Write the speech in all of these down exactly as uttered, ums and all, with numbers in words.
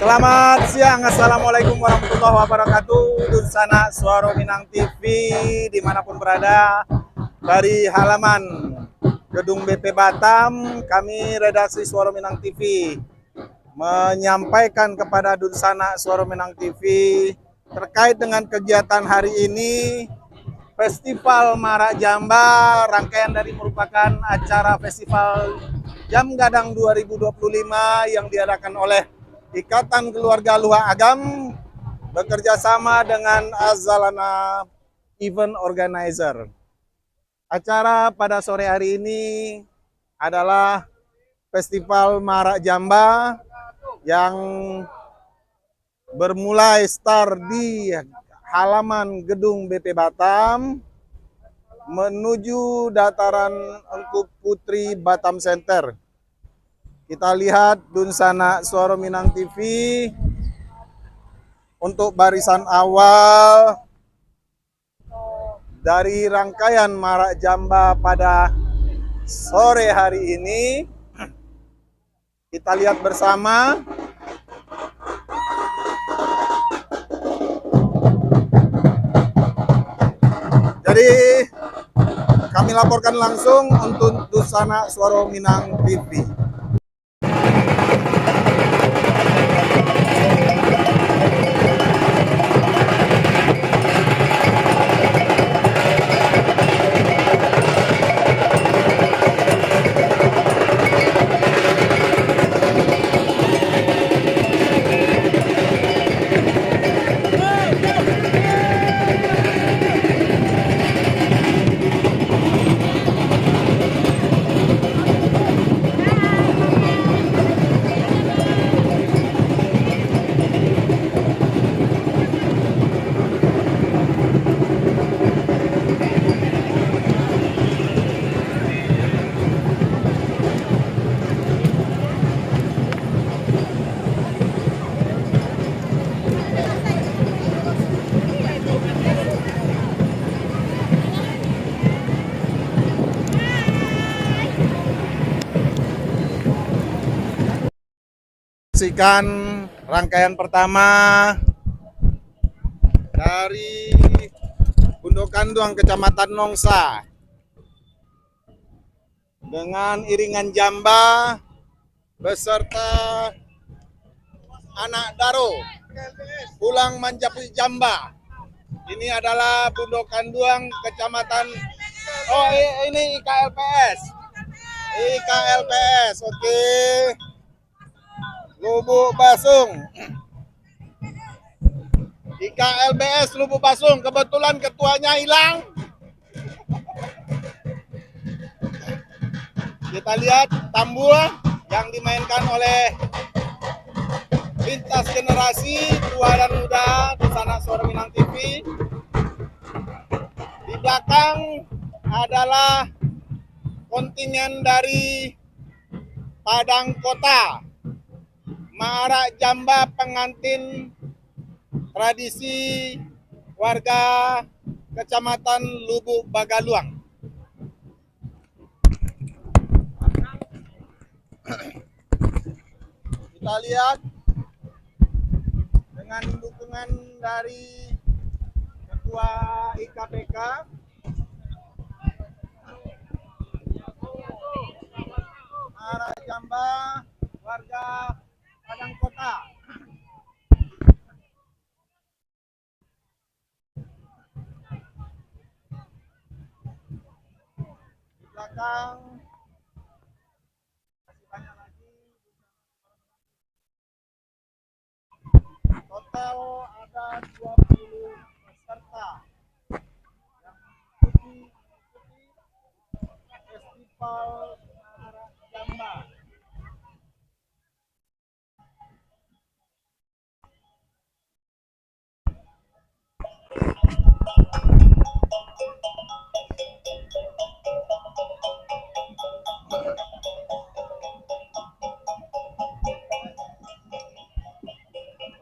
Selamat siang, assalamualaikum warahmatullahi wabarakatuh. Dunsanak Suaro Minang T V dimanapun berada, dari halaman gedung B P Batam, kami redaksi Suaro Minang T V menyampaikan kepada dunsanak Suaro Minang T V terkait dengan kegiatan hari ini, Festival Marak Jamba, rangkaian dari merupakan acara Festival Jam Gadang dua ribu dua puluh lima yang diadakan oleh Ikatan Keluarga Luhak Agam bekerja sama dengan Azalana Event Organizer. Acara pada sore hari ini adalah Festival Marak Jamba yang bermulai start di halaman gedung B P Batam menuju dataran Engku Putri Batam Center. Kita lihat dunsanak Suaro Minang T V untuk barisan awal dari rangkaian Marak Jamba pada sore hari ini. Kita lihat bersama. Jadi, kami laporkan langsung untuk Dunsanak Suaro Minang T V. Saksikan rangkaian pertama dari Bundo Kanduang, Kecamatan Nongsa, dengan iringan jamba beserta anak daro pulang manjapuik jamba. Ini adalah Bundo Kanduang, Kecamatan, oh, i-, ini I K L P S. I K L P S, oke. Lubuk Basung. I K L P S Lubuk Basung, kebetulan ketuanya hilang. Kita lihat tambua yang dimainkan oleh lintas generasi tua dan muda di sana, Suara Minang T V. Di belakang adalah kontingen dari Padang Kota, Marak Jamba pengantin tradisi warga Kecamatan Lubuk Bagaluang. Kita lihat dengan dukungan dari Ketua I K P K, Marak Jamba warga Padang Kota. Di belakang masih banyak lagi. Total ada dua puluh peserta yang mengikuti, mengikuti festival Marak Jamba.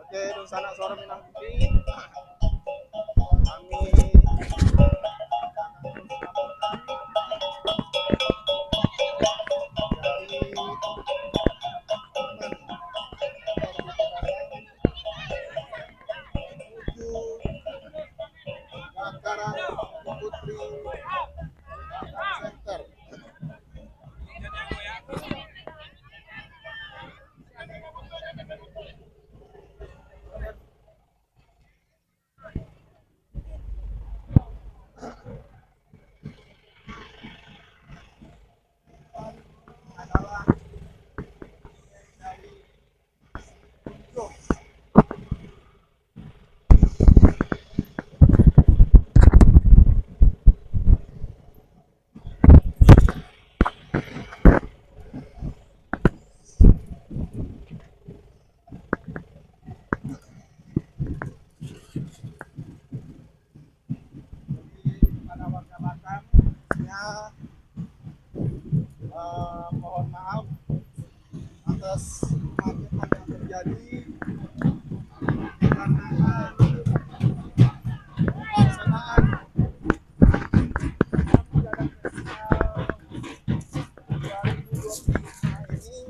Oke, dunsanak Suara Minang T V. Kami dari Eh, mohon maaf atas kemacetan yang terjadi karena pelaksanaan Jalan Nasional dua ribu dua puluh lima ini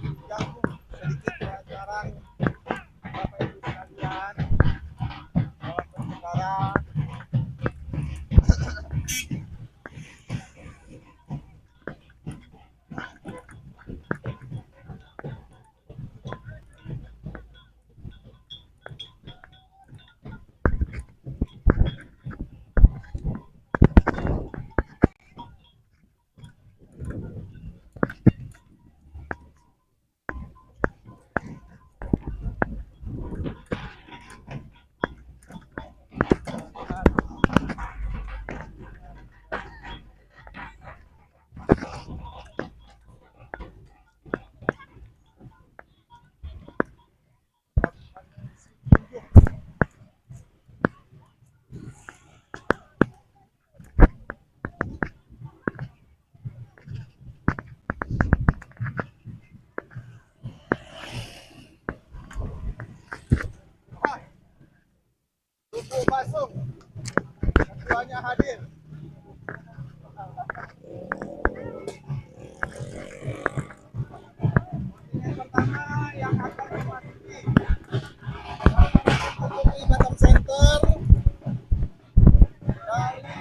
mengganggu sedikit kelancaran Bapak Ibu sekalian, kawan bersaudara. Lubuk Basung, ketuanya hadir. Yang pertama yang akan memasuki Batam Center dari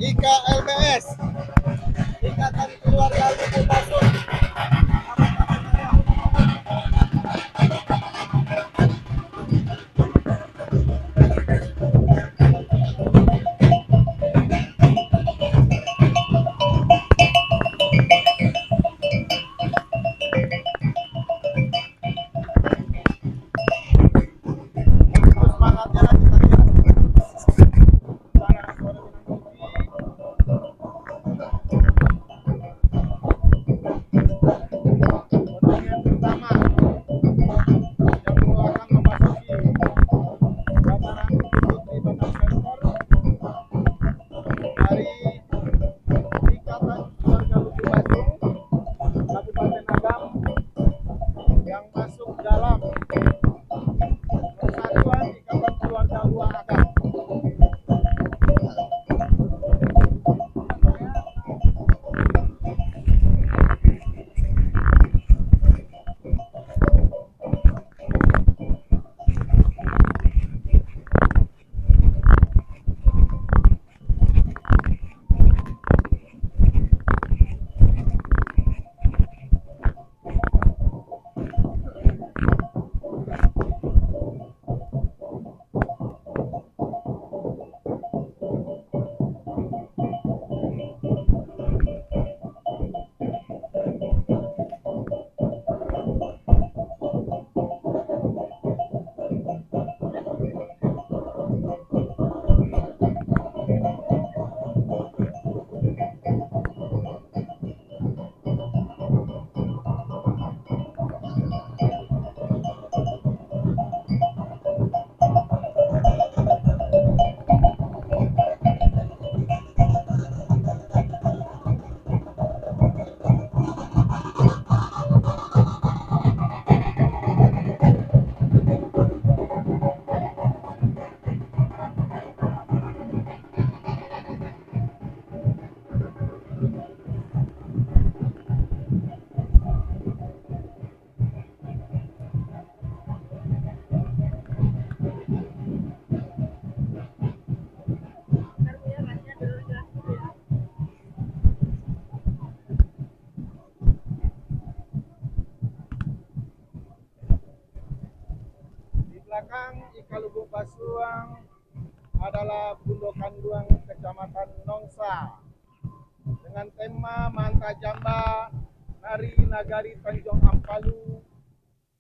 I K L B S, Ikatan Keluarga Lubuk Basung. Dari Ikatan Keluarga Lubuk Basung, Kabupaten Agam, yang masuk dalam Persatuan Ikatan Keluarga Lubuk Agam. Di belakang I K Lubuk Basung adalah Bundo Kanduang, Kecamatan Nongsa, dengan tema Manta Jamba, Nari Nagari Tanjuang Ampalu,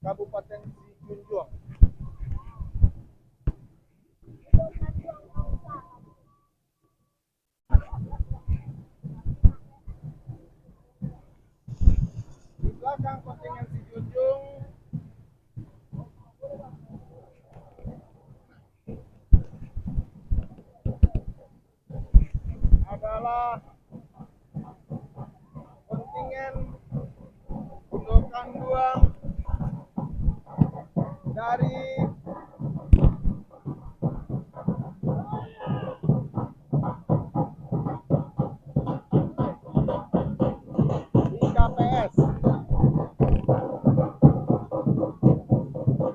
Kabupaten Sijunjuang. Di belakang kontingen Sijunjuang, Kontingen Bundo Kanduang dari I K P S,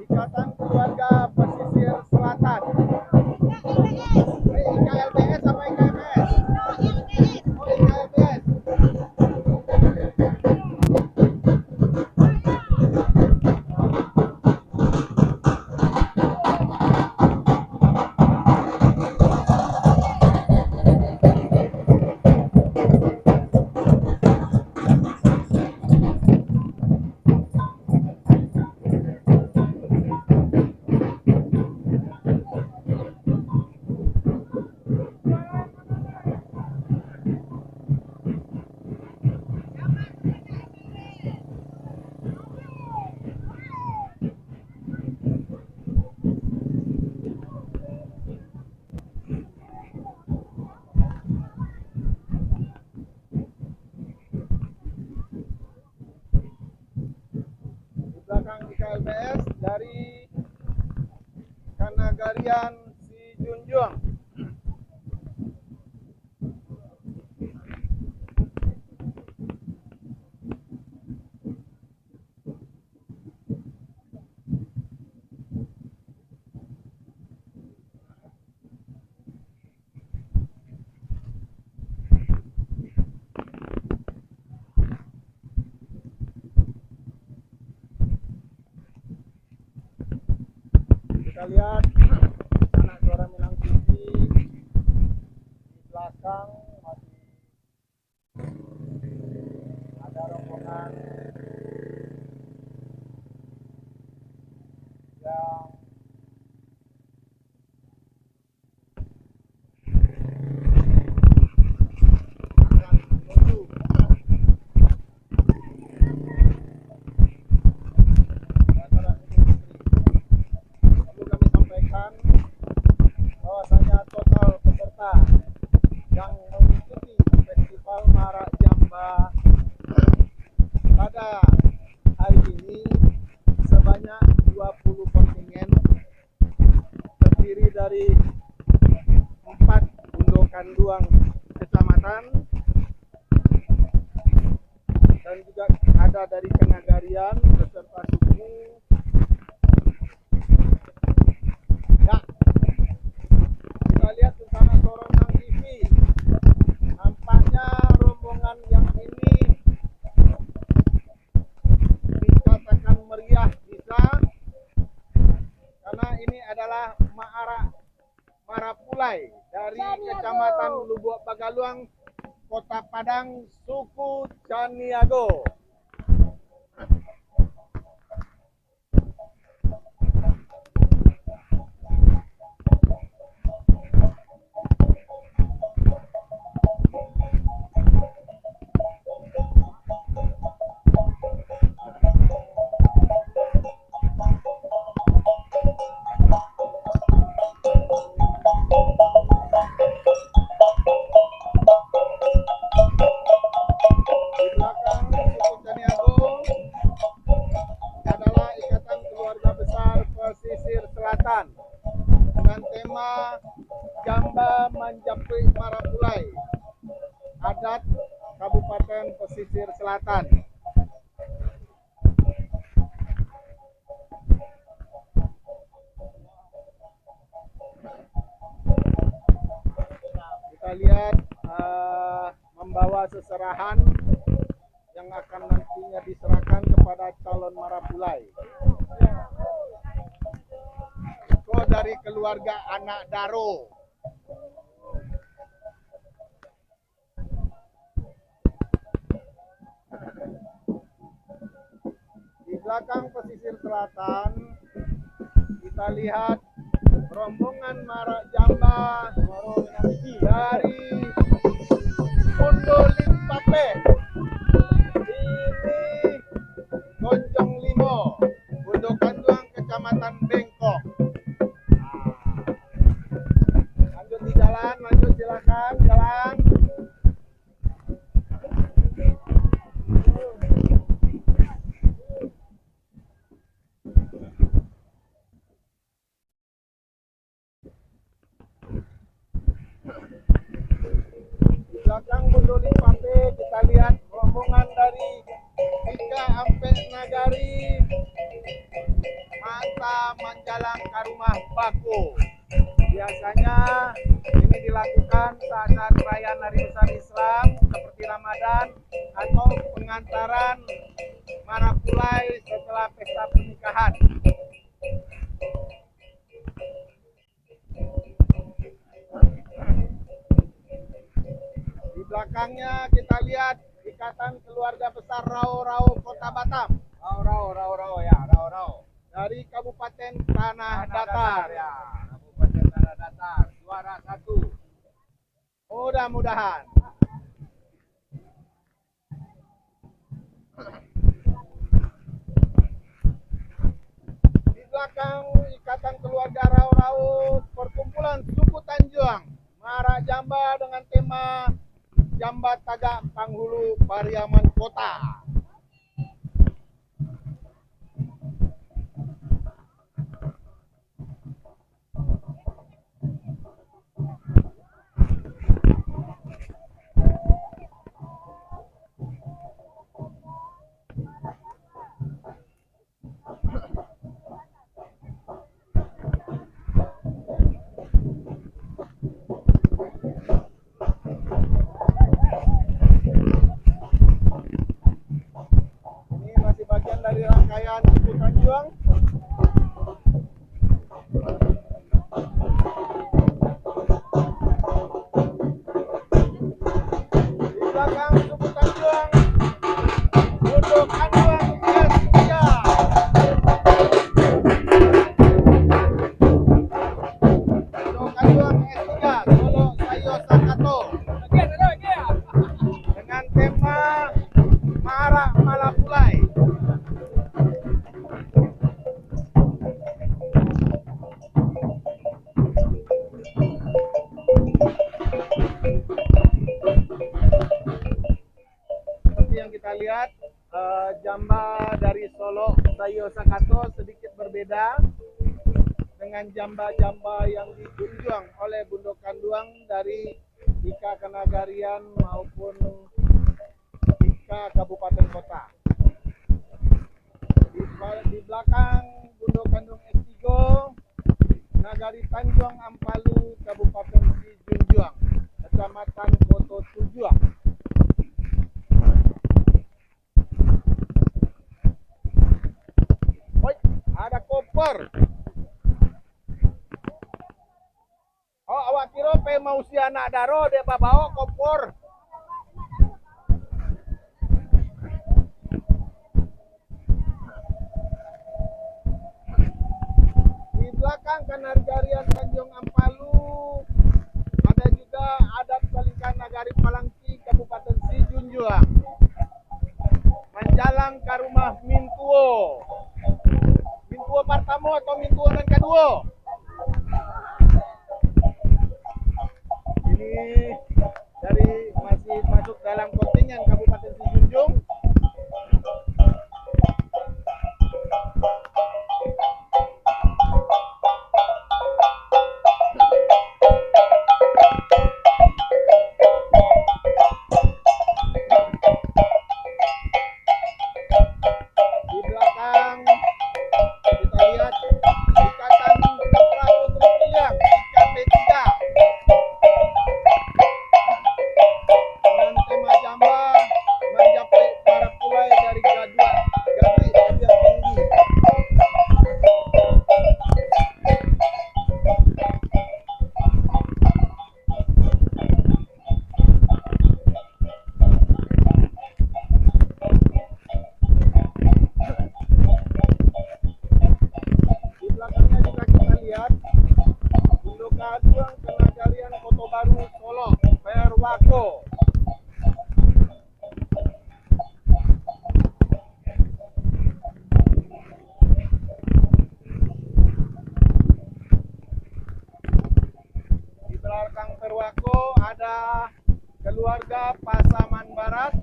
Ikatan Keluarga Pesisir Selatan. Eh, I K L P S apa I K P S? Oh, I K L P S. Di belakang I K L P S dari Kanagarian Sijunjuang. Kita lihat anak Suara Minang T V di belakang masih ada rombongan yang Perlu kami sampaikan bahwasanya total peserta yang mengikuti Festival Marak Jamba pada hari ini sebanyak dua puluh kontingen, terdiri dari empat Bundo Kanduang kecamatan, dan juga ada dari Kanagarian beserta suku. Ya. Kita lihat bersama Sorong Nang T V. Nampaknya rombongan yang ini dikatakan meriah bisa, karena ini adalah Marak Marapulai dari Kecamatan Lubuak Bagaluang, Kota Padang, suku Caniago. Di belakang suku Caniago adalah Ikatan Keluarga Besar Pesisir Selatan dengan tema Jamba Manjapuik Marapulai, adat Kabupaten Pesisir Selatan. Kita lihat, eh, membawa seserahan yang akan nantinya diserahkan kepada calon marapulai. Iko dari keluarga anak daro. Di belakang pesisir selatan, kita lihat rombongan Marak Jamba dari Bundo Limpape. Ini Gonjong Limo, Bundo Kanduang, Kecamatan Bengkong. Lanjut di jalan, lanjut, silakan jalan. Di belakang Bundo Limpape, kita lihat rombongan dari Ika Ampek Nagari, mata manjalang ka rumah bako. Biasanya ini dilakukan saat-saat perayaan hari besar Islam seperti Ramadan atau pengantaran marapulai setelah pesta pernikahan. Di belakangnya kita lihat Ikatan Keluarga Besar Rao-Rao Kota Batam. Rao-Rao, Rao-Rao, ya, Rao-Rao. Dari Kabupaten Tanah Datar. Ya, Kabupaten Tanah Datar, juara satu. Mudah-mudahan. Di belakang Ikatan Keluarga Rao-Rao, perkumpulan suku Tanjuang maarak jamba dengan tema Jamba Tagak Panghulu Pariaman Kota. Ini masih bagian dari rangkaian suku Tanjuang. Di belakang suku Tanjuang, Bundo Kanduang S tiga. Bundo Kanduang S tiga, Solo Sayo Sakato. Dengan tema Marak Malapulai. Seperti yang kita lihat, eh, jamba dari Solok Sayo Sakato sedikit berbeda dengan jamba-jamba yang dijunjuang oleh Bundo Kanduang dari Ika Kenagarian maupun Ika Kabupaten Kota. Di, di belakang Bundo Kanduang S tiga, Nagari Tanjuang Ampalu, Kabupaten Sijunjuang, Kecamatan Koto Tujuah. Oi, ada koper. Oh, awak kiro pai mausia anak daro, dek babao koper. Di belakang Kanagarian Tanjuang Ampalu, ada juga adat salingka Nagari Palangki, Kabupaten Sijunjuang. Manjalang ka rumah mintuo. Mintuo partamo atau mintuo nan kaduo? Ini dari masih masuk dalam kontingen Kabupaten Sijunjuang. Di belakang kita lihat Ikatan Putra Putri Piliang, I K P tiga. Dengan tema jamba manjapik para pulai dari Gaduak, Gaduik Tebing Tinggi. Di belakangnya juga kita lihat Bundo Kanduang Kenagarian Koto Baru Solok, Perwako. Di belakang Perwako ada keluarga Pasaman Barat.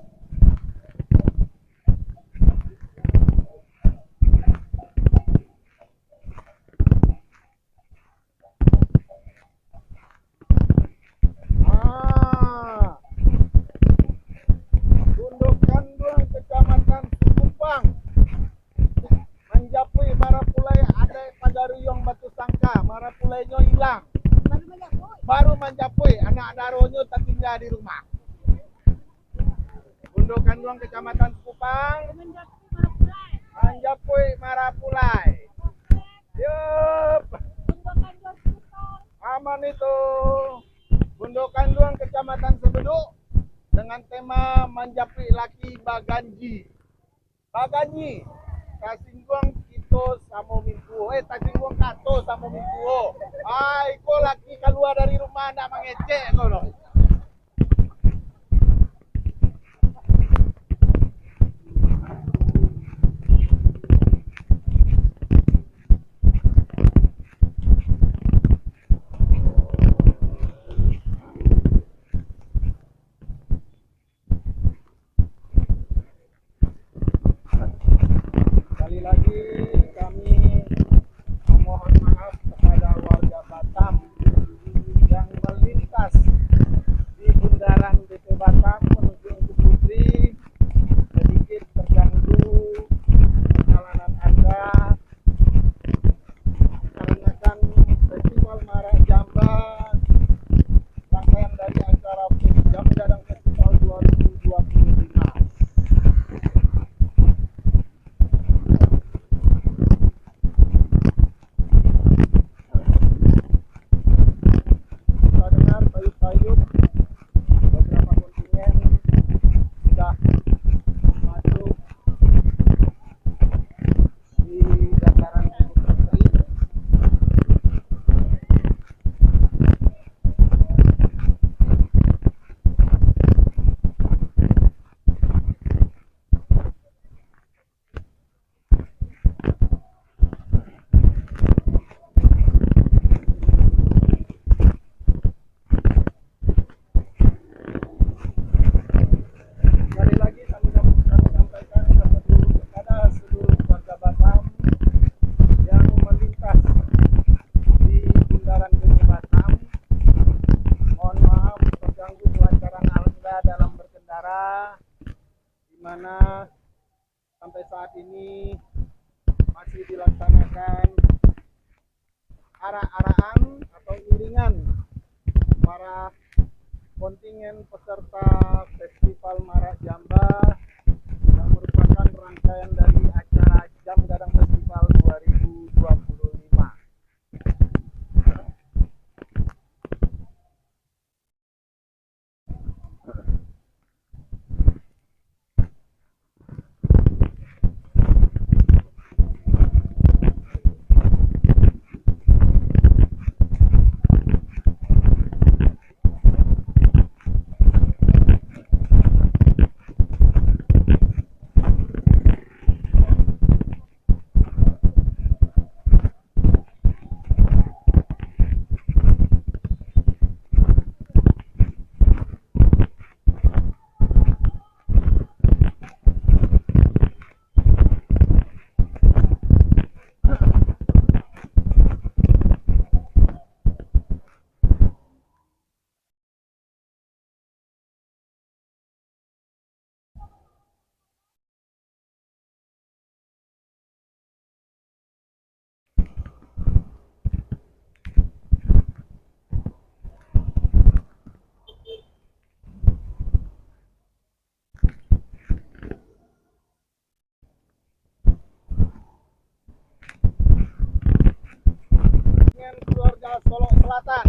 Nyo ilang. Baru manjapuik, anak daronyo tatingga di rumah. Bundo Kanduang Kecamatan Sekupang. Manjapuik marapulai. Yup. Aman itu. Bundo Kanduang Kecamatan Sebeduk dengan tema manjapuik laki baganji. Baganji, tasingguang kito samo mintuo. Eh, tasingguang kato samo mintuo. Ah, iko laki kalua dari rumah ndak mangecek ko doh. Sekali lagi, kami memohon maaf kepada warga Batam yang melintas di bundaran B P Batam menuju Ungku Putri, sedikit terganggu perjalanan Anda. Dikarenakan Festival Marak Jamba, rangkaian dari acara Jam Gadang Festival dua ribu dua puluh lima. Kita dengar sayup-sayup beberapa kontingen sudah masuk di dataran Gunung Putri. Sekali lagi kami, kami sampaikan kepada seluruh warga Batam yang melintas di bundaran B P Batam. Mohon maaf terganggu kelancaran Anda dalam berkendara, di mana sampai saat ini masih dilaksanakan arak-arakan atau iringan para kontingen peserta Festival Marak Jamba yang merupakan rangkaian dari acara Jam Gadang Festival dua ribu dua puluh lima. Dengan keluarga Solok Selatan.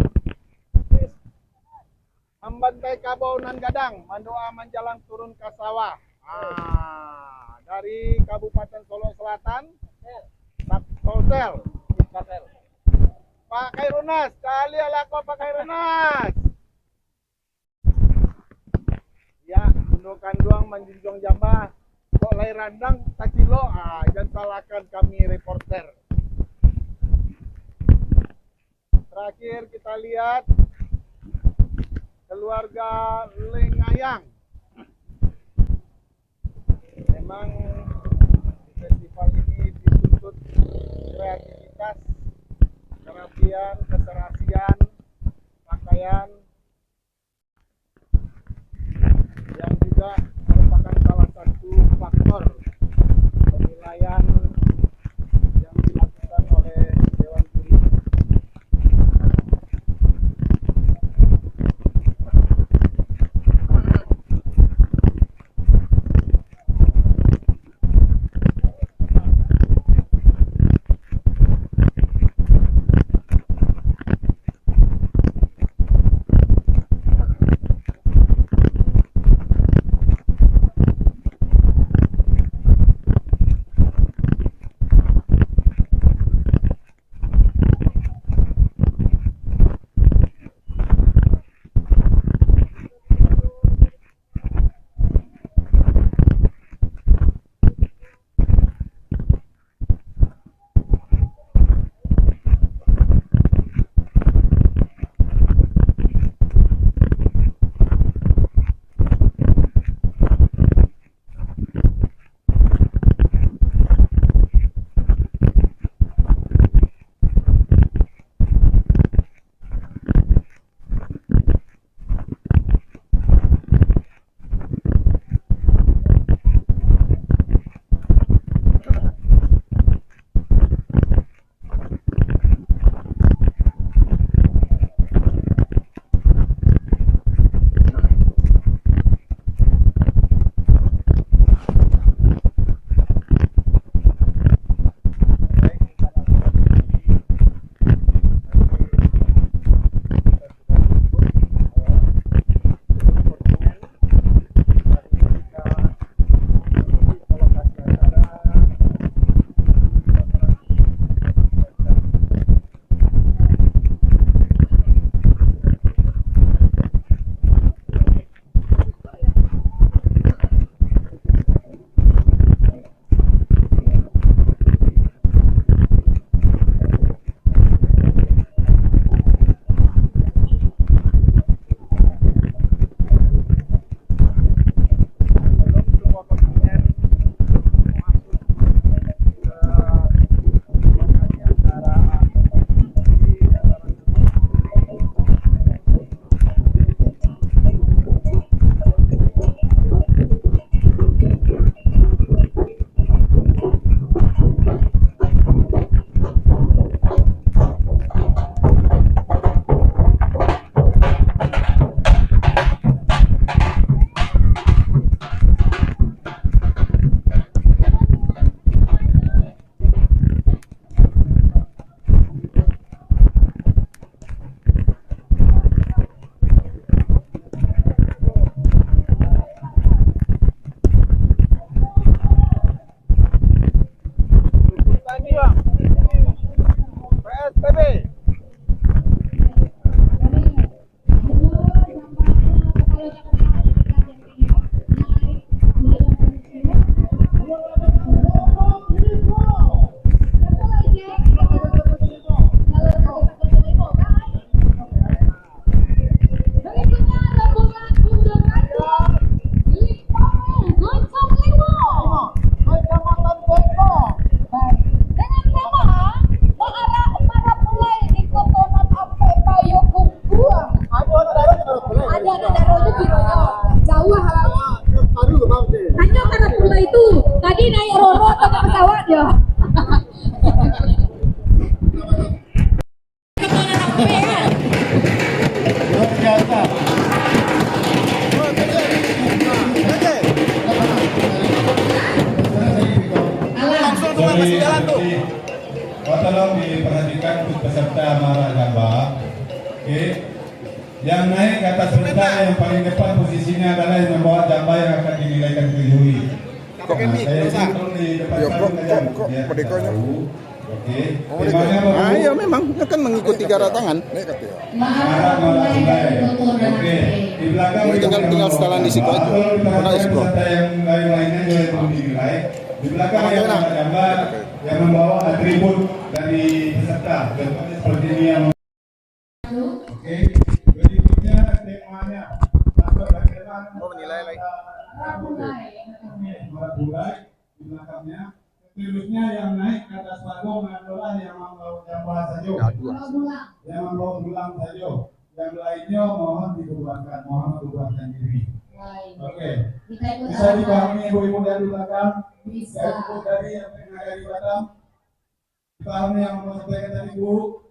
Mambantai kabau nan gadang, mandoa manjalang turun ka sawah. Ah, dari Kabupaten Solok Selatan, Sulsel. Pak Khairunas, caliaklah ko Pak Khairunas. Ya, Bundo Kanduang manjunjuang jamba. Kok lai randang tacilok, ah, jan salahkan kami reporter. Terakhir kita lihat keluarga Lengayang. Memang di festival ini dituntut kreativitas, kerapian, keserasian, pakaian, yang juga merupakan salah satu faktor penilaian yang dilakukan oleh Dewan Juri. Oke. Yang naik ke atas pentas yang paling depan posisinya adalah yang membawa jamba yang akan dinilaikan ke juri. Kok, nah, saya kok, di depan, yo, kok, kok, kok merdeka nyo? Oke. Oh, merdeka. Temanya apa, Bu? Ah, iya, memang. Itu kan mengikuti gerakan tangan. Maaf, maaf, maaf. Oke. Di belakang. Tinggal, tinggal setelan di situ aja. Kena scroll. Peserta yang lain-lainnya juga yang belum dinilai. Di belakang yang ada gambar, yang membawa atribut dari peserta. Contohnya seperti ini yang Oke, berikutnya temanya. Dapat berkenan. Oh, menilai lagi. Rabu Bulai. Di belakangnya. Seterusnya yang naik ke atas panggung adalah yang membawa jamba sajo. Ya, dua. Yang membawa bulang sajo. Yang lainnya mohon dibubarkan, mohon membubarkan diri. Baik. Oke. Bisa dipahami ibu-ibu dari belakang? Bisa. Ibu dari yang tengah dari Batam? Paham yang mau sampaikan tadi, Bu?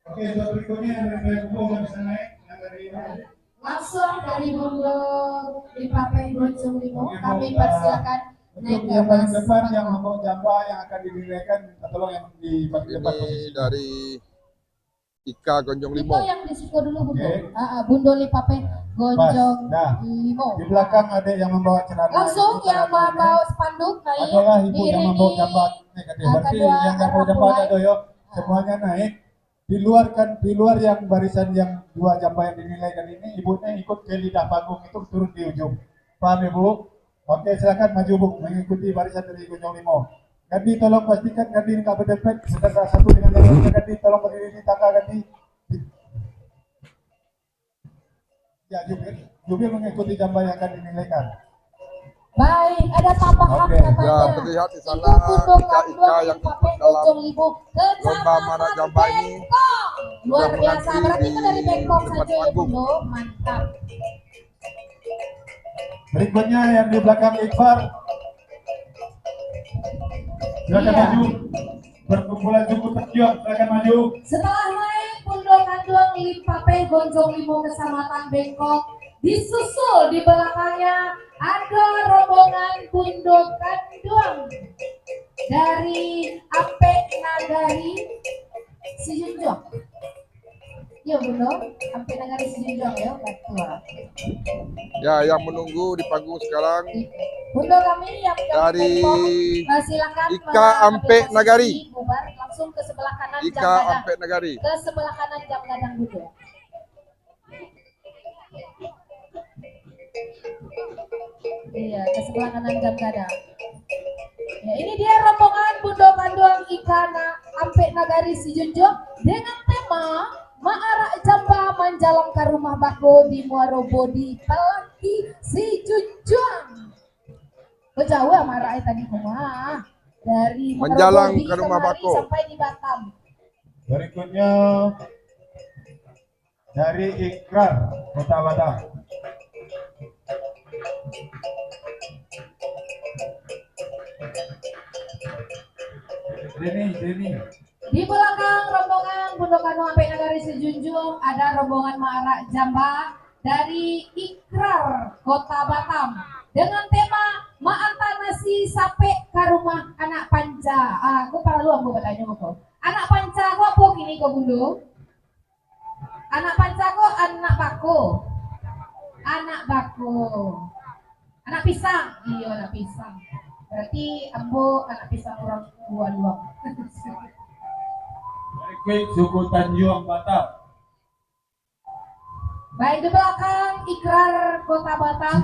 Oke, untuk berikutnya dari Ibu yang bisa naik, yang dari ini. Langsung dari Bunda Lipapeh Gonjong Limo, oke, Bu, kami persilakan naik ke atas panggung. Untuk yang paling depan yang membawa jamba yang akan dinilaikan, minta tolong yang di paling depan posisi. Ini dari Ika Gonjong Limo. Kita yang di situ dulu, Bunda. Oke. Ah, ah, Bunda Lipapeh Gonjong Limo. Pas. Nah, di belakang ada yang membawa celana. Langsung yang membawa spanduk naik, adalah ibu yang membawa jamba. Naik ke atas. Berarti yang membawa jamba ada, yo. Semuanya naik. Di luar kan, di luar yang barisan yang dua jamba yang dinilaikan ini, ibunya ikut ke lidah panggung itu turun di ujung. Paham, Ibu? Oke, silakan maju, Bu, mengikuti barisan dari Gonjong Limo. Gandhi, tolong pastikan Gandhi nggak berdempet, sedangkan satu dengan yang lainnya. Gandhi, tolong berdiri di tangga, Gandhi. Ya, Jubil. Jubil mengikuti jamba yang akan dinilaikan. Baik, ada tambahan katanya. Oke. Ya, terlihat di sana ika-ika yang ikut dalam lomba marak jamba ini sudah menanti di tempat panggung. Luar biasa, berarti itu dari Bangkok saja ya, Bunda. Mantap. Berikutnya yang di belakang Iqbar. Silakan maju. Iya. Perkumpulan suku Tanjuang, silakan maju. Setelah naik Bunda Kanduang Lipapeh Gonjong Limo Kecamatan Bangkok, disusul di belakangnya ada rombongan Bunda Kanduang dari Ampek Nagari Sijunjuang. Yo, Bunda, Ampek Nagari Sijunjuang, yo, batua. Ya, yang menunggu di panggung sekarang. Bunda kami yang, yang dari Bangkok, eh, silakan Ika Ampek Nagari. Bubar, langsung ke sebelah kanan Ika Jam Gadang. Ampek Nagari. Ke sebelah kanan Jam Gadang, Bunda. Iya, ke sebelah kanan Jam Gadang. Ya, ini dia rombongan Bunda Kanduang Ika Ampek Nagari Sijunjuang dengan tema Maarak Jamba Manjalang ka Rumah Bako di Muaro Bodi, Palangi, Sijunjuang. Kok jauah maarak tadi, kumaha? Dari Muaro Bodi Manjalang ka Rumah Bako sampai di Batam. Berikutnya, dari Ikrar, Kota Batam. Denny, Denny. Di belakang rombongan Bunda Kanduang Ampek Nagari Sijunjuang, ada rombongan Maarak Jamba dari Ikrar, Kota Batam, dengan tema Maantar Nasi Sapek ka Rumah Anak Panca. Ah, aku paralu ambo batanyo ko. Anak panca ko apo kini ko, Bunda? Anak panca ko anak bako. Anak bako. Anak pisang. Iyo, anak pisang. Berarti ambo anak pisang urang tua luang. Request suku Tanjuang Batam. Baik, di belakang Ikrar Kota Batam.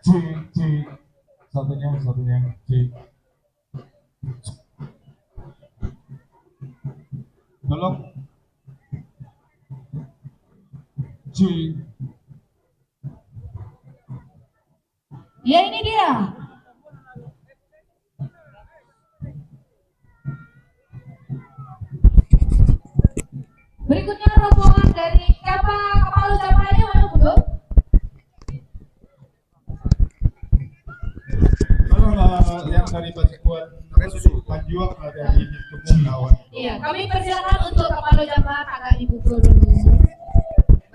Cik, cik. Satunya, satunya, cik. Tolong. Cik. Ya, ini dia. Berikutnya rombongan dari siapa? Kapalo jambanya mana, Bro? Kalau lah yang dari pasukan Tanjuang ada di kawan. Iya, kami persilakan untuk kapalo jamba agak dibuka dulu.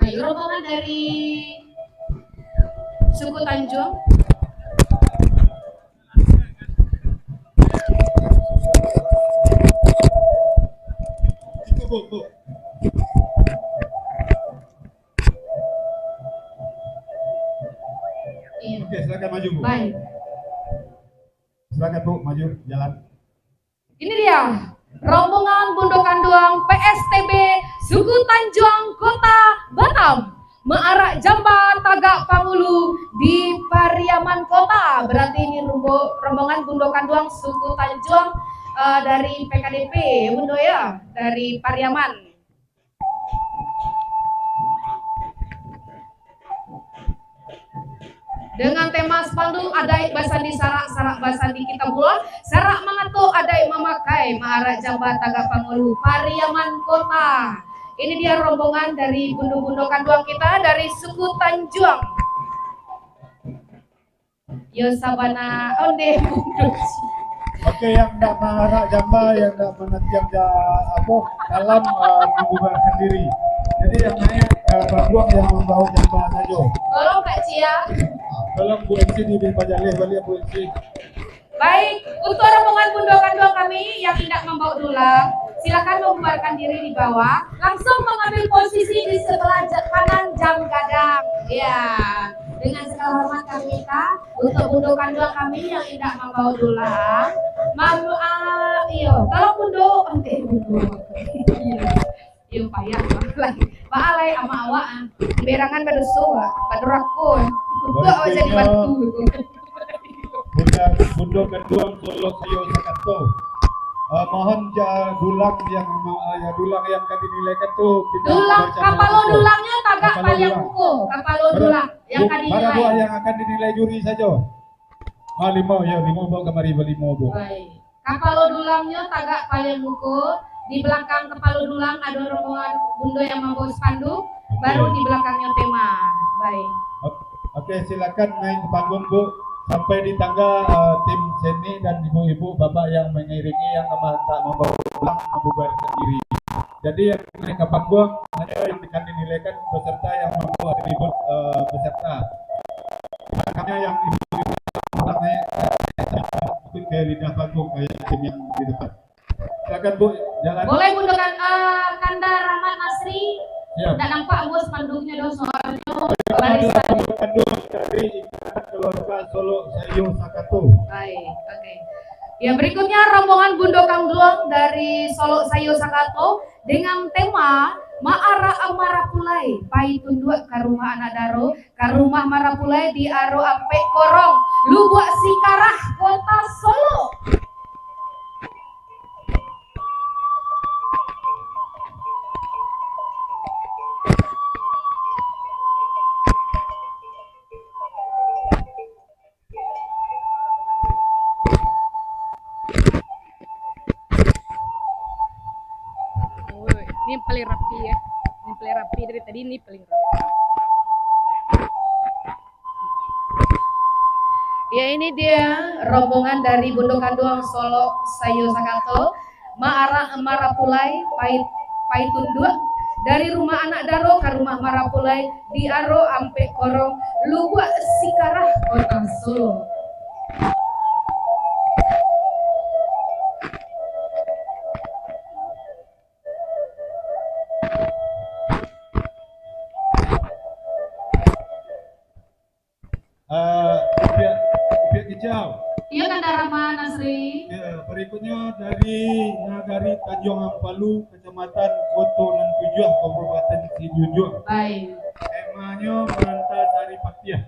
Baik, rombongan dari suku Tanjuang. Baik. Silakan, Bu, maju jalan. Ini dia rombongan Bundo Kanduang P S T B Suku Tanjuang Kota Batam, maarak jamba tagak pangulu di Pariaman Kota. Berarti ini rumbo-, rombongan Bundo Kanduang Suku Tanjuang, eh, dari P K D P, Bundo, ya, dari Pariaman. Dengan tema spanduk Adaik Basandi Sarak, Sarak Basandi Kitabullah, Sarak Mangato Adaik Mamakai, maarak jamba tagak pangulu Pariaman Kota. Ini dia rombongan dari bundo-bundo kanduang kita dari suku Tanjuang. Yo sabana onde. Oke, yang ndak maarak jamba, yang ndak manatiang ja-, apo, dalam, eh, mambubarkan diri. Jadi yang naik, eh, panggung yang mambawa jamba sajo. Tolong Kak Cia. Ah, tolong Bu M C dipajaleh baliak, Bu M C. Baik, untuk rombongan bundo kanduang kami yang indak mambawa dulang, silakan mambubarkan diri di bawah, langsung mengambil posisi di sebelah ja-, kanan jam gadang. Ya, dengan segala hormat kami minta untuk bundo kanduang kami yang indak mambawa dulang, mam-, ah, iyo, tolong bundo, oke, bundo. Iyo. Iyo, payah, Pak. Baa lai amak awak, ah. Berangan badoso, Pak. Badurako, ah. Dikutuk awak jadi batu. Bundo, bundo kanduang Solok Sayo Sakato. Ah, mohon ja dulang yang, ah, ya, dulang yang ka dinilaikan tu, kita baca. Dulang, kapalo dulangnyo tagak paliang muko. Kapalo dulang yang ka dinilai. Bara buah yang akan dinilai juri sajo? Ah, limo, ya, limo buah kamari, balimo buah. Baik. Kapalo dulangnyo tagak paliang muko, di balakang kapalo dulang ado rombongan bundo yang mambawa spanduk, baru di balakangnyo tema. Baik. Oke, silakan naik ke panggung, Bu. Sampai di tangga, eh, tim seni dan ibu-ibu, bapak yang mengiringi, yang memasak, membawa pulang, membubarkan diri. Jadi, yang naik ke panggung, hanya yang akan dinilaikan peserta yang mambawa atribut, eh, peserta. Makanya yang ibu-ibu naik, eh, ke lidah panggung, kayak tim yang di depan. Silakan, Bu, jalan. Boleh, bundo kan-, eh, Kanda Rahmat Nasri. Ya. Ndak nampak, Bu, spanduknya, doh, soalnya barisan. Spanduk dari Ikatan Keluarga Solok Sayo Sakato. Baik, oke. Ya, berikutnya rombongan bundo kanduang dari Solok Sayo Sakato dengan tema Maarak Marapulai, pai tunduak ka rumah anak daro, ka rumah Marapulai di Aro Ampek Korong, Lubuak Sikarah, Kota Solok. Oh, ini yang paling rapi ya. Ini yang paling rapi dari tadi, ini paling rapi. Ya, ini dia rombongan dari Bundo Kanduang Solok Sayo Sakato, Maarak Marapulai, pai, pai tunduak, dari rumah anak daro ka rumah Marapulai, di Aro Ampek Korong, Lubuak Sikarah, Kota Solok. Eh, Upiak, Upiak Kicau. Iyo, Kanda Rahmat Nasri. Ya, berikutnya dari Nagari Tanjuang Ampalu, Kecamatan Koto Nan Tujuah, Kabupaten Sidoarjo. Baik. Temanya Maranta Saripatiah.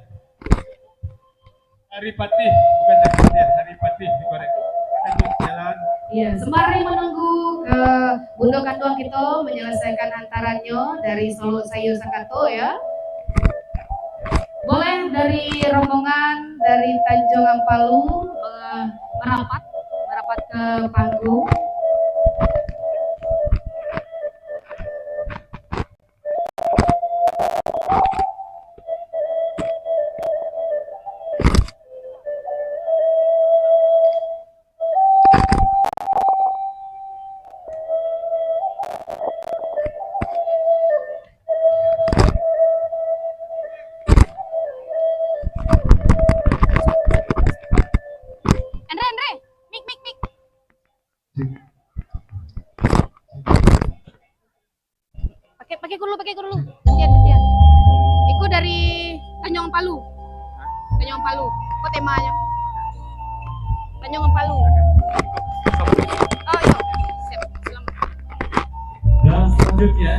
Saripatih, bukan Saripatiah, Saripatih, dikorek. Silakan, Bu, jalan. Iya, sembari menunggu, eh, Bundo Kanduang kito menyelesaikan hantarannya dari Solok Sayo Sakato, ya. Boleh dari rombongan dari Tanjuang Ampalu, eh, merapat, merapat ke panggung. Andre, Andre, mik, mik, mik. Pakai, pakai dulu, pakai dulu. Gantian, gantian. Iko dari Tanjuang Palu. Tanjuang Palu. Apo temanyo? Tanjung Ampalu. Oh, iyo. Siap. Selamat. Dan selanjutnya,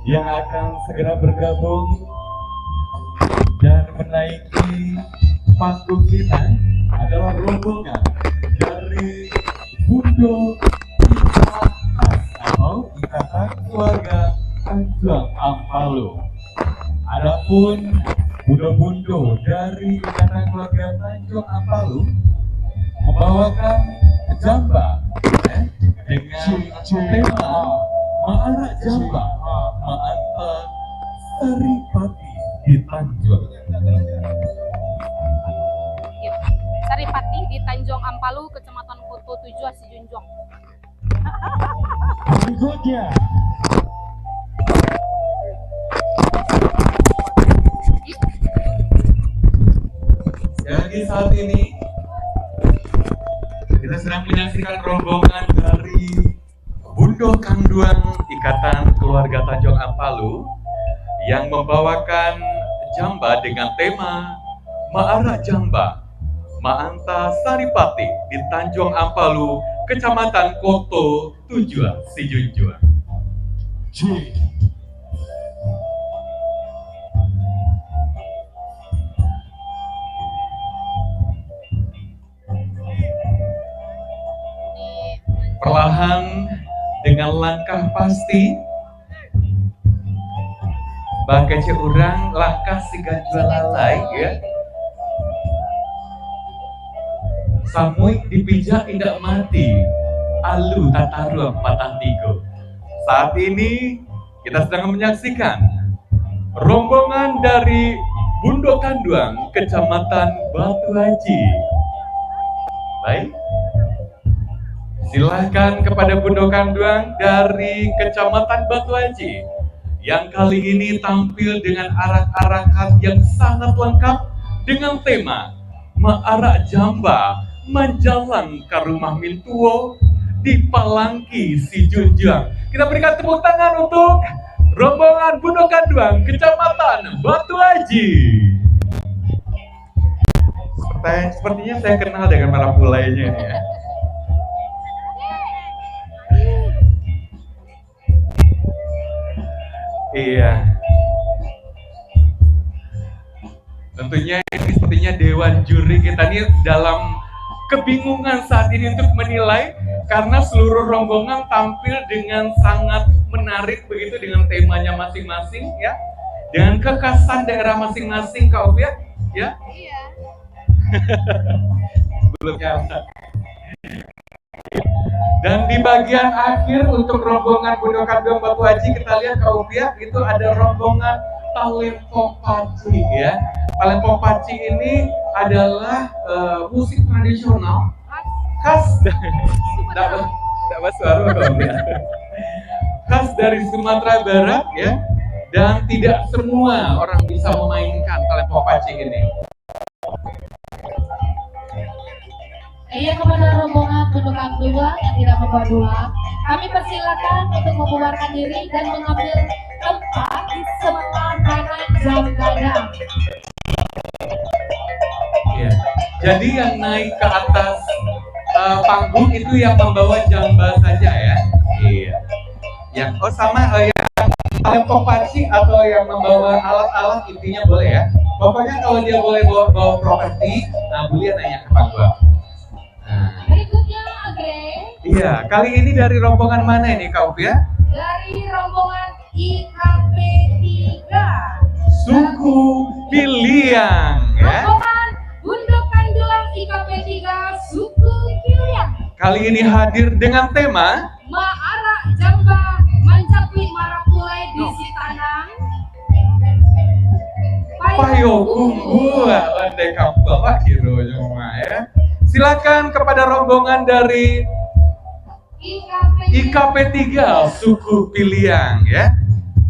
yang akan segera bergabung dan menaiki panggung kita adalah rombongan dari Bundo Insan atau Ikatan Keluarga Tanjuang Ampalu. Adapun bundo-bundo dari Ikatan Keluarga Tanjuang Ampalu membawakan jamba, eh, dengan tema Maarak Jamba Maanta Saripati di Tanjuang. Saripati di Tanjuang Ampalu, Kecamatan Koto Tujuah, Sijunjuang. Berikutnya. Sekali lagi, saat ini kita sedang menyaksikan rombongan dari Bundo Kanduang Ikatan Keluarga Tanjuang Ampalu yang membawakan jamba dengan tema Maarak Jamba Maanta Saripati di Tanjuang Ampalu, Kecamatan Koto Tujuah, Sijunjuang. Perlahan, dengan langkah pasti, bakecek urang langkah sigan jua lalai, ya. Samuik dipijak indak mati, alu tataruang patah tigo. Saat ini kita sedang menyaksikan rombongan dari Bundo Kanduang, Kecamatan Batu Aji. Baik. Silahkan kepada Bundo Kanduang dari Kecamatan Batu Aji yang kali ini tampil dengan arak-arakan yang sangat lengkap dengan tema Maarak Jamba Manjalang ka Rumah Mintuo di Palangki Sijunjuang. Kita berikan tepuk tangan untuk rombongan Bundo Kanduang Kecamatan Batu Aji. Seperti-, sepertinya saya kenal dengan marapulainya ini, ya. Iya. Tentunya ini sepertinya dewan juri kita ini dalam kebingungan saat ini untuk menilai, karena seluruh rombongan tampil dengan sangat menarik begitu, dengan temanya masing-masing, ya, dengan kekhasan daerah masing-masing, Kak Upiah, ya. Iya. Sebelumnya. Dan di bagian akhir untuk rombongan Bundo Kanduang Batu Aji, kita lihat, Kak Upiah, itu ada rombongan talempong pacik, ya. Talempong pacik ini adalah, eh, musik tradisional khas, ndak, ndak basuaro, Kak Upiah. Khas dari Sumatera Barat, ya. Dan tidak semua orang bisa memainkan talempong pacik ini. Iya, kepada rombongan Bundo Kanduang yang tidak membawa dua, kami persilakan untuk membubarkan diri dan mengambil tempat di sebelah kanan jam gadang. Iya. Jadi yang naik ke atas, eh, panggung itu yang membawa jamba saja, ya. Iya. Yang, oh, sama, eh, yang talempong pacik atau yang membawa alat-alat, intinya boleh, ya. Pokoknya kalau dia boleh bawa, bawa properti, nah, buliah naiak ka panggung. Nah. Berikutnya, Agre. Iya, kali ini dari rombongan mana ini, Kak Upiah? Dari rombongan I K P tiga. Suku Piliang, ya. Rombongan Bundo Kanduang I K P tiga, suku Piliang. Kali ini hadir dengan tema Maarak Jamba Manjapuik Marapulai di Sitanang. Payo Unggua, Onde Kampung, wah, kiro cuma, ya. Silakan kepada rombongan dari I K P tiga suku Piliang, ya.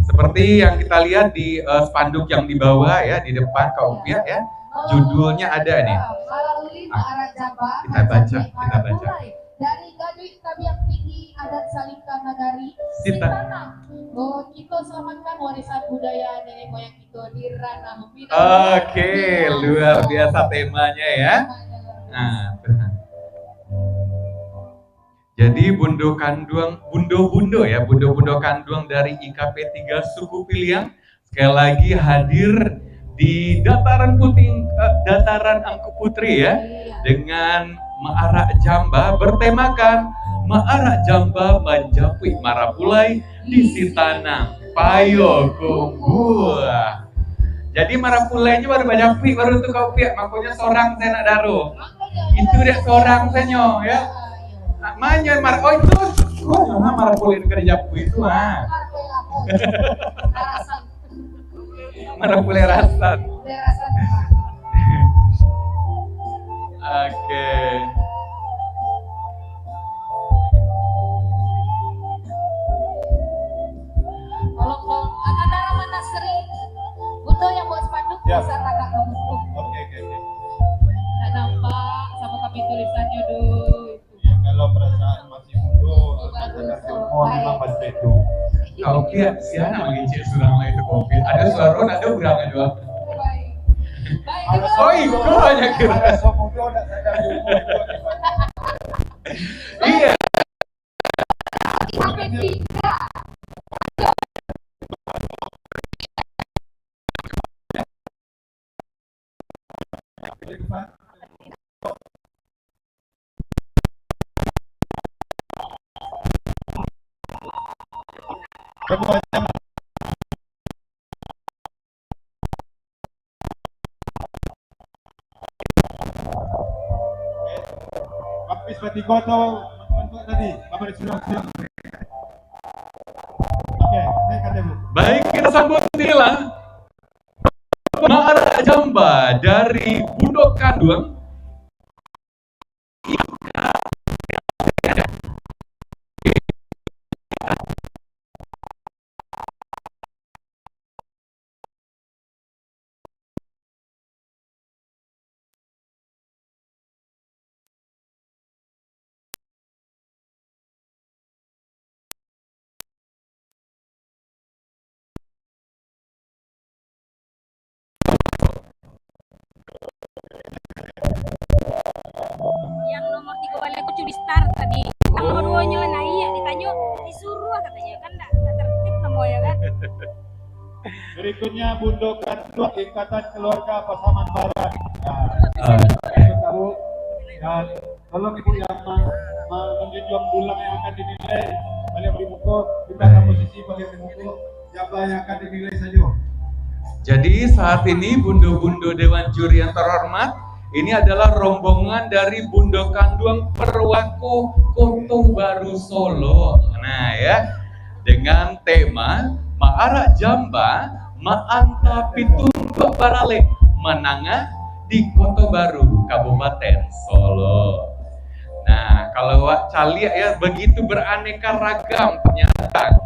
Seperti yang kita lihat di, eh, spanduk yang di bawah, ya, di depan, Kak Upiah, ya. Judulnya ada nih. Melalui Maarak Jamba, kita baca, kita baca. Dari Gaduik Tabiak Tinggi Adat Salingka Nagari, Sitanang. Sitanang. Oh, kita selamatkan warisan budaya nenek moyang kita Oke, luar biasa temanya ya. Nah, jadi bundo kanduang, bundo-bundo ya, bundo-bundo kanduang dari I K P tiga Suku Piliang sekali lagi hadir di dataran puting, eh, dataran Angku Putri ya, dengan maarak jamba bertemakan maarak jamba manjapuik marapulai di Sitanang Payokumbuah. Jadi marapulainyo baru bajapuik baru tu ka upiak, makonyo sorang sajo nak daro. Itu dek sorang sajo ya. Nak manyo mar-, oh itu, oh, nah, marapulai itu ka dijapuik itu, ha. Marapulai rasan. Oke. Tolong dong, Ananda Ramanasri, Bundo yang bawa spanduk, ya. Bisa tagak dong. Oke, oke, oke. Nggak nampak sama kami tulisannya, duh. Ya, kalau perasaan masih muda, oh, akan sadar jomblo, memang baik. Kalau kian, siapa nak mangecek surang lah itu covid. Ada suara, ada urang aja. Baik. Baik, terima kasih. Oi, kau hanya kira. Kalau muda, nak sadar jomblo itu gimana? Iya. Habis batiko atau tadi? Kabar sudah, sudah. Oke, naik ka table. Baik, kita sambut inilah maarak jamba dari Bundo Kanduang. Yang nomor tiga balik aku curi star tadi. Yang nomor duo nyo lah naiak, ditanyo, disuruah katanyo. Kan ndak, ndak tertib namonyo kan. Berikutnya, Bundo Kanduang Ikatan Keluarga Pasaman Barat. Nah, tahu, dan tolong Ibu yang ma-, ma-, menjunjung dulang yang akan dinilai, baliak di muko, kita akan posisi baliak di muko, siapa yang akan dinilai saja. Jadi, saat ini, bundo-bundo Dewan Juri yang terhormat, ini adalah rombongan dari Bundo Kanduang Perwaku Koto Baru Solo. Nah, ya. Dengan tema maarak jamba maanta pituntuak baralek manangah di Koto Baru, Kabupaten Solo. Nah, kalau awak caliak ya, begitu beraneka ragam ternyata,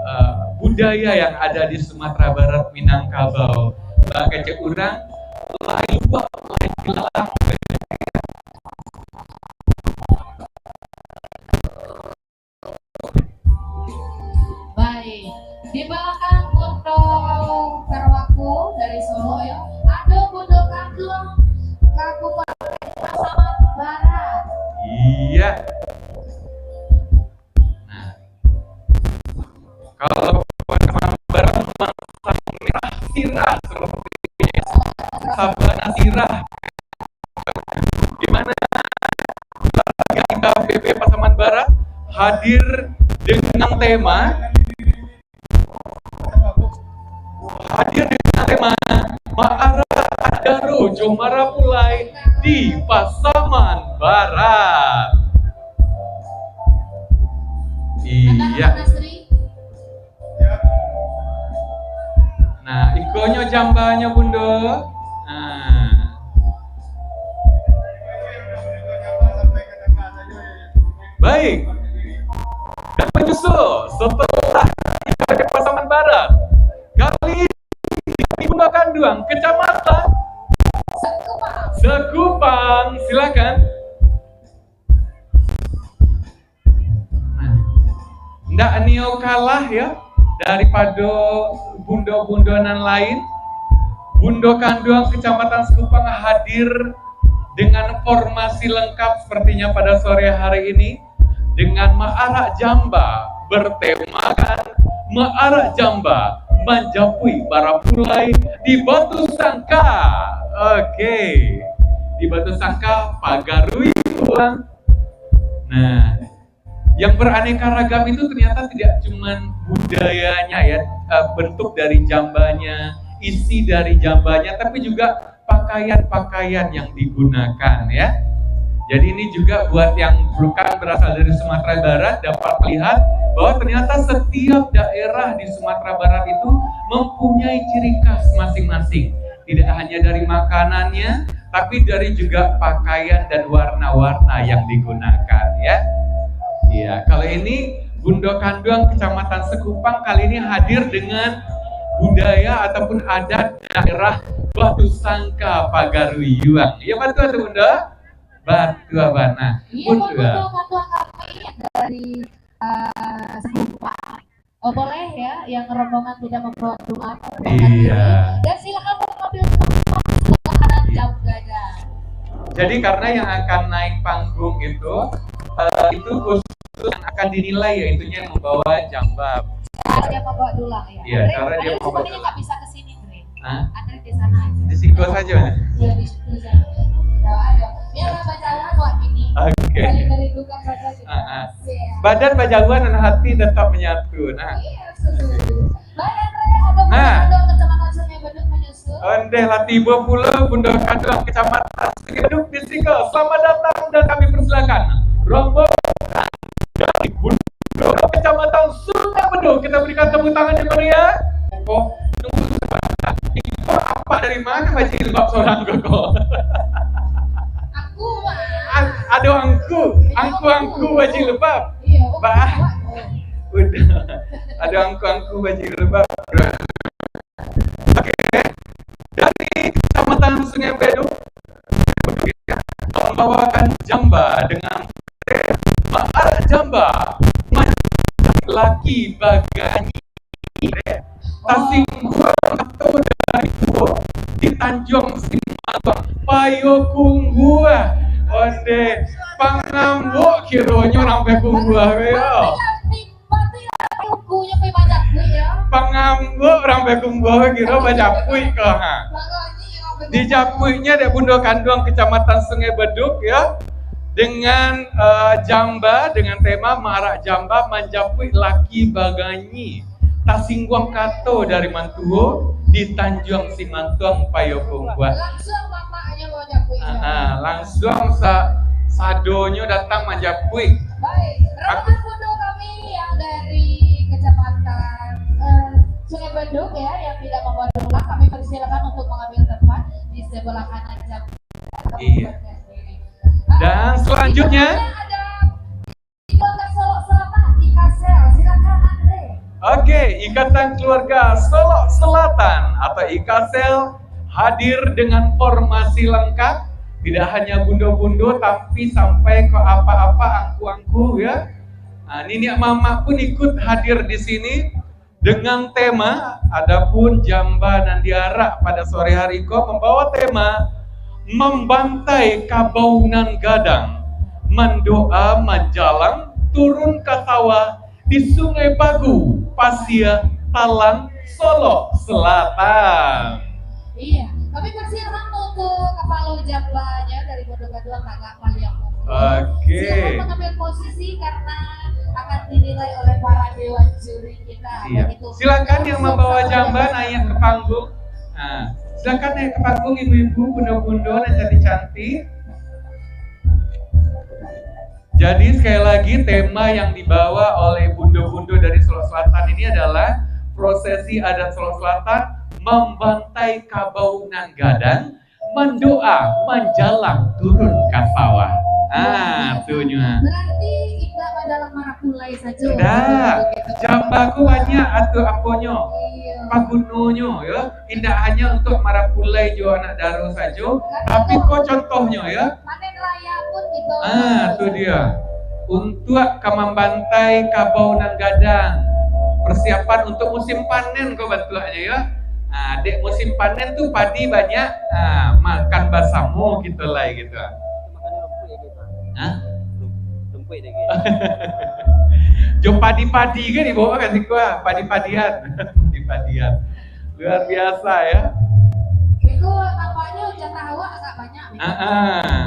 eh, budaya yang ada di Sumatera Barat, Minangkabau. Bak kecek urang, lai luak, lai kilalang. Baik. Di balakang Bundo Perwaku dari Solo, ya, ado Bundo Kanduang Kabupaten Pasaman Barat. Iya. Nah. Kalau Pasaman Barat, Pasaman Merah Sirah, seperti Sabana Sirah. Di mana K P P Pasaman Barat hadir dengan tema, hadir dengan tema Maarak Daro jo Marapulai di Pasaman Barat. Iya. Nah, ikonyo jambanyo, Bundo. Nah. Baik. Dan menyusul setelah dari Pasaman Barat, kali ini di Bundo Kanduang, Kecamatan Sekupang. Sekupang, silakan. Nah, ndak nio kalah ya daripado bundo-bundo nan lain. Bundo Kanduang Kecamatan Sekupang hadir dengan formasi lengkap sepertinya pada sore hari ini, dengan maarak jamba bertemakan maarak jamba manjapuik barapulai di Batusangka. Oke, di Batusangka, Pagarui pulang. Nah, yang beraneka ragam itu ternyata tidak cuman budayanya ya, eh, bentuk dari jambanya, isi dari jambanya, tapi juga pakaian-pakaian yang digunakan ya. Jadi ini juga buat yang bukan berasal dari Sumatera Barat dapat melihat bahwa ternyata setiap daerah di Sumatera Barat itu mempunyai ciri khas masing-masing. Tidak hanya dari makanannya, tapi dari juga pakaian dan warna-warna yang digunakan ya. Iya, kalau ini Bundo Kanduang Kecamatan Sekupang kali ini hadir dengan budaya ataupun adat daerah Batusangka Pagaruyuang. Ya, batua tu, Bundo? Batua bana. Iya, Bundo. Bundo Kanduang kami dari, eh, Sekupang. Oh, boleh ya, yang rombongan tidak membawa doa. Iya. Dan silakan mengambil tempat di sebelah kanan. Iya. Jam Gadang. Jadi karena yang akan naik panggung itu, eh, itu khusus yang akan dinilai, yaitu yang membawa jamba. Cara dia membawa dulang ya. Iya, Andre, cara dia Andre membawa sebenarnya dulang. Nggak bisa ke sini, Andre. Hah? Andre di sana aja. Di siko saja. Iya, di situ saja. Nah, ayo. Biarlah berjalan buat ini. Oke. Saling merindukan saja kita. Ah, ah. Iya. Badan bajauhan dan hati tetap menyatu. Nah. Iya, setuju. Baik, Andre, ada Nah. Bundo Kanduang Kecamatan Sungai Beduk menyusul. Ondeh lah tibo pulo Bundo Kanduang Kecamatan Sungai Beduk di siko. Selamat datang dan kami persilakan rombongan dari Bundo Kecamatan Sungai Beduk. Kita berikan tepuk tangan yang meriah. Oh, tunggu sebentar. Itu apa, dari mana bajilbab sorang ko, ko? Aku, Mak. An-, ado angku, angku-angku bajilbab. Iya, oh, Bah. Awak, oh. Udah. Ado angku-angku bajilbab. Oke. Dari Kecamatan Sungai Beduk membawakan jamba dengan tema maarak jamba manjapuik laki baganyi. Tasingguang kato dari tuo di Tanjuang Simatang, Payokumbuah. Ondeh, pangambok kironyo urang Payokumbuah, yo. Berarti lah, ungkunyo pai bajapuik, yo. Pangambok urang Payokumbuah kiro bajapuik ko, ha. Baganyi urang Payokumbuah. Dijapuiknyo dek Bundo Kanduang Kecamatan Sungai Beduk, yo, dengan, eh, jamba, dengan tema maarak jamba manjapuik laki baganyi. Tasingguang kato dari mantuo di Tanjuang Simatang, Payokumbuah. Langsung mamaknyo manjapuik. Ah, ah, langsung sa-, sadonyo datang manjapuik. Baik, Aku rombongan Bundo kami yang dari Kecamatan, eh, Sungai Beduk ya, yang tidak membawa dolang, kami persilakan untuk mengambil tempat di sebelah kanan jam. Iya. Dan selanjutnya ada Ikatan Keluarga Solok Selatan, Ikasel, silakan, Andre. Oke, Ikatan Keluarga Solok Selatan atau Ikasel hadir dengan formasi lengkap. Tidak hanya bundo-bundo, tapi sampai ke apa-apa, angku-angku, ya. Nah, niniak mamak pun ikut hadir di sini. Dengan tema, adapun jamba nan diarak pada sore hari ko mambawa tema, Mambantai Kabau Nan Gadang, Mandoa Manjalang Turun ka Sawah di Sungai Bagu, Pasia, Talang, Solok Selatan. Iya, kami persilakan untuk kapalo jambanya dari Bundo Kanduang, Kakak Paliang. Oke. Silakan mengambil posisi karena akan dinilai oleh para dewan juri kita. Iya. Begitu. Silakan yang membawa jamba naik ke panggung. Nah, silakan naik ke panggung, ibu-ibu, bundo-bundo yang cantik-cantik. Jadi, sekali lagi, tema yang dibawa oleh bundo-bundo dari Solok Selatan ini adalah prosesi adat Solok Selatan, Mambantai Kabau Nan Gadang, Mandoa Manjalang Turun ka Sawah. Ah, tu nyo. Berarti indak manjalang marapulai sajo. Indak. Jamba ko banyak atu aponyo. Iya. Pagunonyo, yo. Indak hanya untuk marapulai jo anak daro sajo, tapi ko contohnyo, yo. Panen raya pun kita. Ah, tu dia. Untuak ka mambantai kabau nan gadang. Persiapan untuk musim panen ko bantuaknyo, yo. Ah, dek musim panen tu padi banyak, ah, makan basamo kito lai gitu. Hah? Jo padi-padi kan dibawa kan siko, ah, padi-padian. Padi-padian. Luar biasa ya. Itu tampaknyo jatah awak agak banyak. Ah, ah.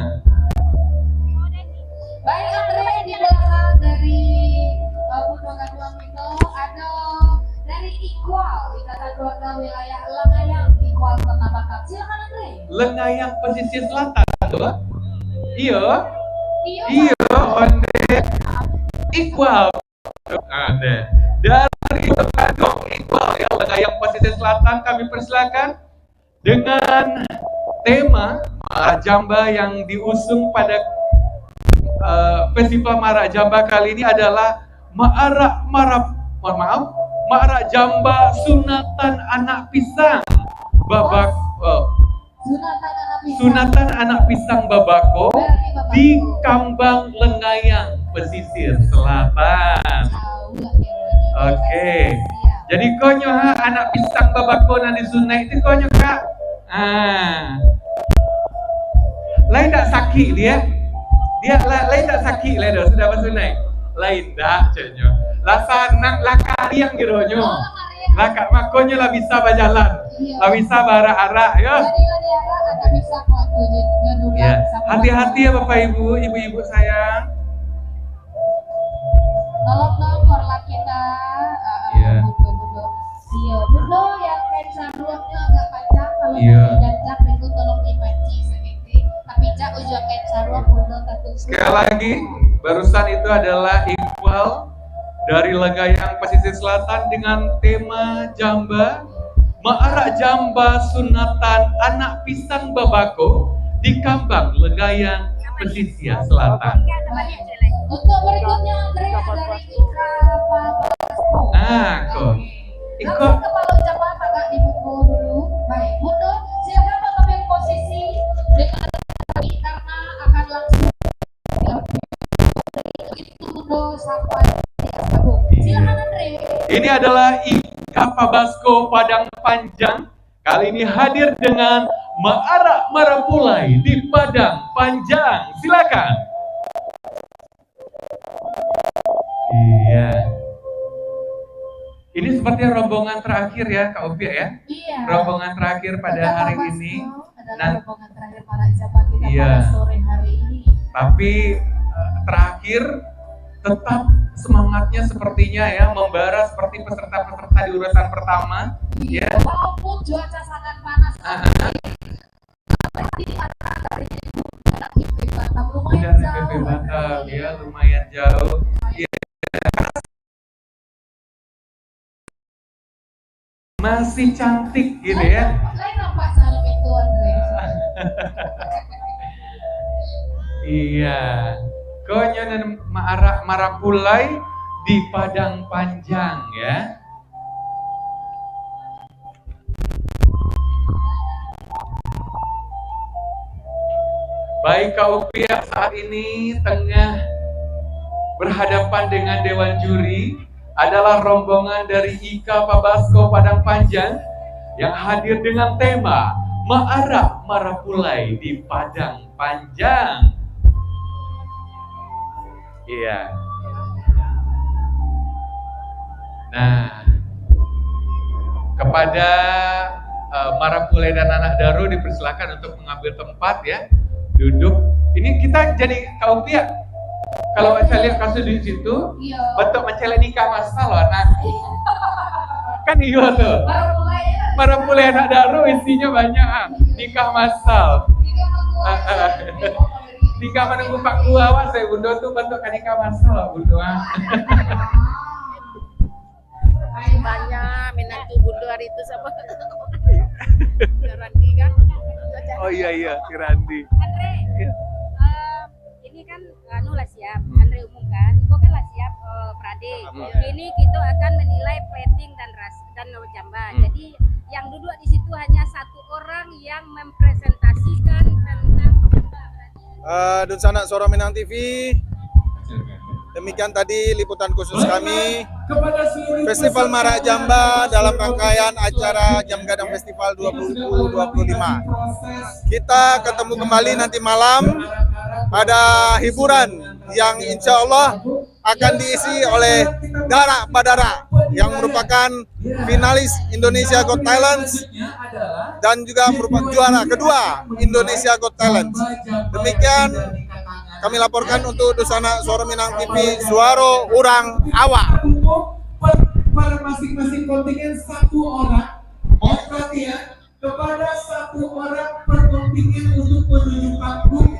Baik, Andre, di belakang dari, uh, Bunda Gadang itu ada dari Iqbal, Ikatan Keluarga Wilayah Lengayang, Iqbal Kota Batam. Silakan, Andre. Lengayang Pesisir Selatan tu, ah? Iyo. Iyo, Iyo, Andre. Iqbal. Andre. Dari Bunda Gadang, Iqbal, ya, Lengayang Pesisir Selatan, kami persilakan. Dengan tema Marak Jamba yang diusung pada, eh, Festival Marak Jamba kali ini adalah Maarak Marap-, mohon maaf, Marak Jamba Sunatan Anak Pisang Babak-, oh, Sunatan Anak Pisang. Sunatan Anak Pisang Babako. Berarti Babako. Di Kambang Lengayang, Pesisir Selatan. Jauh lah, ya. Oke. Iya. Jadi konyo, ha, anak pisang babako nan disunaik tu konyo, Kak. Ah. Lain tak sakik dia? Dia la-, lain tak sakik lah dah sudah basunaik? Lain tak, caknyo. Lah sanang, lah kariang kironyo. Oh, lah kariang. Lah ka-, makonyo lah bisa bajalan. Iya. Lah bisa baarak-arak, yo. Jadi, lah diarak, agak bisa kuat tu, je. Dia dulu. Iya. Hati-hati ya, Bapak Ibu, Ibu-ibu sayang. Tolong dong, korlap kita, eh, Iya. Bundo, Bundo. Iya, Bundo yang kain saruaknyo agak panjang, kalau Iya. Bundo jancang, Bundo tolong dipancing saketek. Tapi jak ujung kain saruak, Bundo tatutup. Sekali lagi, barusan itu adalah Iqbal dari Lengayang Pesisir Selatan dengan tema Jamba, Maarak Jamba Sunatan Anak Pisang Babako di Kambang Lengayang Pesisir Selatan. Untuk berikutnya, Andre, dari Ika Pabasko. Ah, kok. Oke. Ika. Langsung kepala ucapan agak dipukul dulu. Baik, mundur. Silakan mengambil posisi dengan rapi karena akan langsung itu mundur sampai di Asabung. Silakan, Andre. Ini adalah Ika Pabasko Padang Panjang. Kali ini hadir dengan Maarak Marapulai di Padang Panjang. Silakan. Iya. Ini sepertinya rombongan terakhir ya, Kak Upiak ya? Iya. Rombongan terakhir pada Ika hari Pabasko ini. Adalah Nan- rombongan terakhir para jamaah kita Iya. Pada sore hari ini. Tapi, eh, terakhir, tetap semangatnya sepertinya ya, membara seperti peserta-peserta di urusan pertama, Iya, ya. Walaupun cuaca sangat panas, Ah, ah. tapi di antara dari P P Batam lumayan Udah jauh. P P Batam, ya, lumayan jauh. Iya. Masih cantik gitu ya. Lain nampak, lain nampak salam itu, Andre. Iya. Konyo nan maarak marapulai di Padang Panjang ya. Baik, Kak Upiak saat ini tengah berhadapan dengan Dewan Juri adalah rombongan dari Ika Pabasko Padang Panjang yang hadir dengan tema Maarak Marapulai di Padang Panjang. Iya. Nah, kepada, eh, marapulai dan anak daro dipersilakan untuk mengambil tempat ya, duduk. Ini kita jadi Kak Upiak. Kalau mancaliak kasus di situ, Iya. Bentuk mancaliak nikah masal lah, nah. Kan iyo tu. Marapulai anak daro isinyo banyak, ah. Nikah masal. Nikah masal. Ah, ah. Tinggal menunggu Pak Gua, awas, eh, Bundo tu bentuk ka nikah masal lah, Bundo, ah. Banyak minantu Bundo hari tu, siapa? Randi kan? Oh iya, iya, si Randi. Andre, Iya. eh, ini kan, anu lah siap, Hmm. Andre umumkan, kau kan lah siap, eh, Prade. Hmm. Ini kita akan menilai plating dan ras-, dan jamba. Hmm. Jadi, yang duduk di situ hanya satu orang yang mempresentasikan tentang jamba. Eh, Dunsanak Suara Minang T V. Demikian tadi liputan khusus kami, Festival Marak Jamba dalam rangkaian acara Jam Gadang Festival dua ribu dua puluh lima. Kita ketemu kembali nanti malam pada hiburan yang insya Allah akan diisi oleh Darak Badarak yang merupakan finalis Indonesia Got Talent dan juga merupakan juara kedua Indonesia Got Talent. Demikian kami laporkan untuk Dunsanak Suara Minang T V, suaro urang awak. Pada masing-masing kontingen satu orang, mohon perhatian, kepada satu orang per kontingen untuk menuju panggung.